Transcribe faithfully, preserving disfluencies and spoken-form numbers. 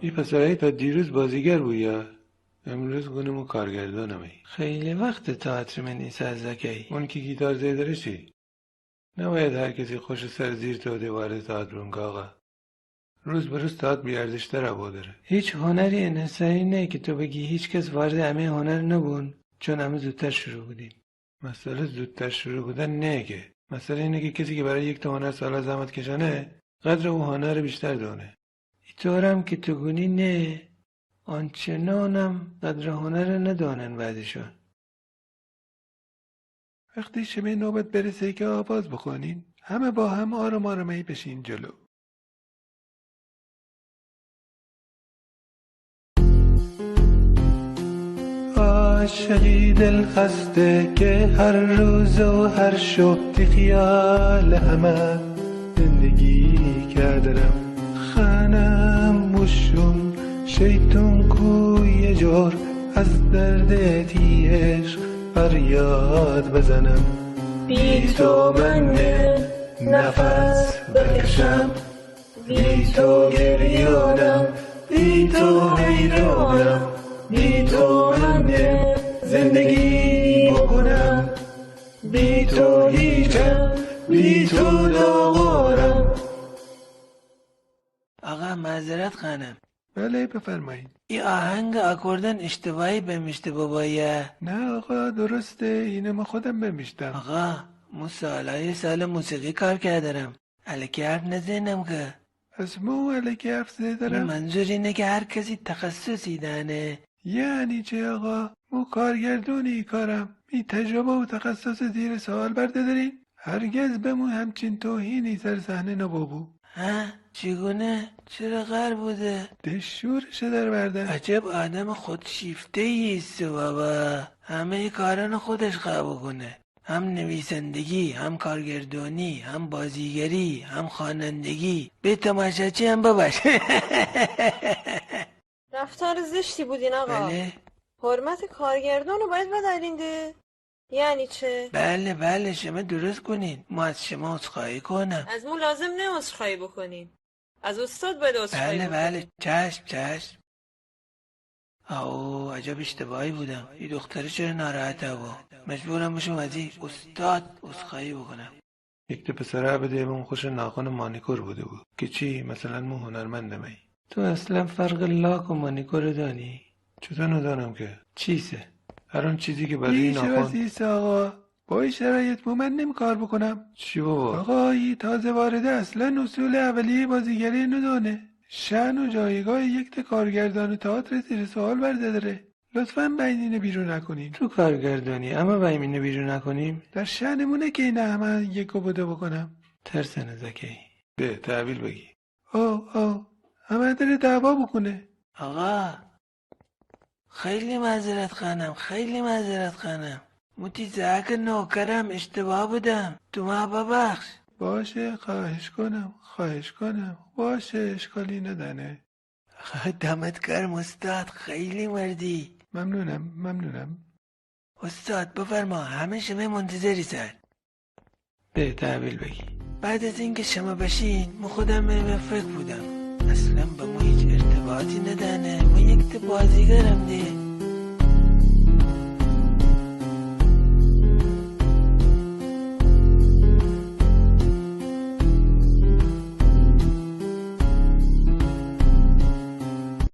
ای پسرایی تا دیروز بازیگر بویی، امروز گونی مو کارگردانمی. خیلی وخته تئاتر من ایسه زکی. اون کی گیتار زئیدره چی؟ نباید هر کسی خوشٚ سر زیر توده وارد تئاتر بون که آقا. روز به روز تئاتر بی‌ارزش‌تر بو دره. هیچ هنری انحصاری نه که تو بگی هیچ کس وارد امه هنر نبون، چون امه زودتر شروع بودیم. مسئله زودتر شروع بودن نه که. مسئله اینه که کسی که برای یک تا هنر سالا زحمت کشانه، قدر او هنر بیشتر دونه. ایطورم که تو گونی نه، آنچنانم قدر هنر ندانن بعضیشون. وقتی شمه نوبت برسه که آواز بخوانین، همه با هم آرام آرامه‌یی بشین جلو. عاشقی دلخسته که هر روز و هر شب تی خیال همه زندگی کدرم. خانم موشوم شیطون کوی جور از درد تی عشق فریاد بزنم. بی تو من نفس بکشم، بی تو گریانم، بی تو حیرانم، بی تو من زندگی بکنم، بی تو هیچم، بی تو داغارم. آقا معذرت خوانم. بله، بفرمایید. ای آهنگ آکوردن اشتباهی بمیشته بابایه. نه آقا، درسته، اینه من خودم بمیشتم. آقا، مو سالای سال موسیقی کار کدرم. الکی حرف نزنم که. پس مو الکی حرف زئیدرم؟ منظور اینه که هر کسی تخصصی دانه. یعنی چی آقا؟ مو کارگردونی کارم. می تجربه و تخصص زیر سوال برددرین؟ هرگز به مو همچین توهینی سر صحنه نبوبو. ها؟ چیگونه؟ چره قهر بوده؟ ده شورش در بردن. عجب آدم خودشیفته‌ای ایسه بابا. همهٔ کاران خودش قهر بوکونه. هم نویسندگی، هم کارگردانی، هم بازیگری، هم خوانندگی. به تماشاچی هم بباش. رفتار زشتی بودین آقا. بله. حرمت کارگردان رو باید بدارین ده. یعنی چه؟ بله، بله، شمه درست گونین. مو از شمه عذرخواهی کونم. از مو لازم نه عذرخواهی بکنین. از استاد باید عذرخواهی بکنین. بله، بله، چشم، چشم. آو، عجب اشتباهی بودم. ای دختره چره ناراحت بو؟ مجبورم بشم از ای استاد عذرخواهی بکنم. یک تا پسره بده، به مو خوش ناخن مانیکور بوده بو. که چی؟ مثلاً مو هنرمندمی. تو اصلاً فرق لاک و مانیکور دانی؟ چطور ندانم که؟ چیسه؟ هر اون چیزی که برای ناخن. ایسه آقا. با ای شرایط مو من نمی کار بکنم. چی بابا؟ آقا، ای تازه وارده، اصلاً اصول اولیهٔ بازیگری ندانه. شأن و جایگاه یک تا کارگردان تئاتر زیر سوال برددره. لطفاً باید اینه بیرون نکنین. تو کارگردانی، اما باید اینه بیرون نکنیم؟ در شأن مو نه که اینه همه یک و دو بکنم. ترسنه زکی. به تحویل بگی. او، او، همه دره دعوا بکنه. آقا، خیلی معذرت خوانم، خیلی معذرت خوانم. مو تی زاک نوکرم، اشتباه بودم. تو مه ببخش. باشه، خواهش کنم، خواهش کنم. باشه، اشکالی ندانه. دمت گرم استاد، خیلی مردی. ممنونم، ممنونم. استاد، بفرما، همه شمه منتظر ایسن. به تحویل بگی. بعد از اینکه شمه بشین، مو خودم به فکر بودم. اصلاً به مو هیچ ارتباطی ندانه. مو یک تا بازیگرم ده.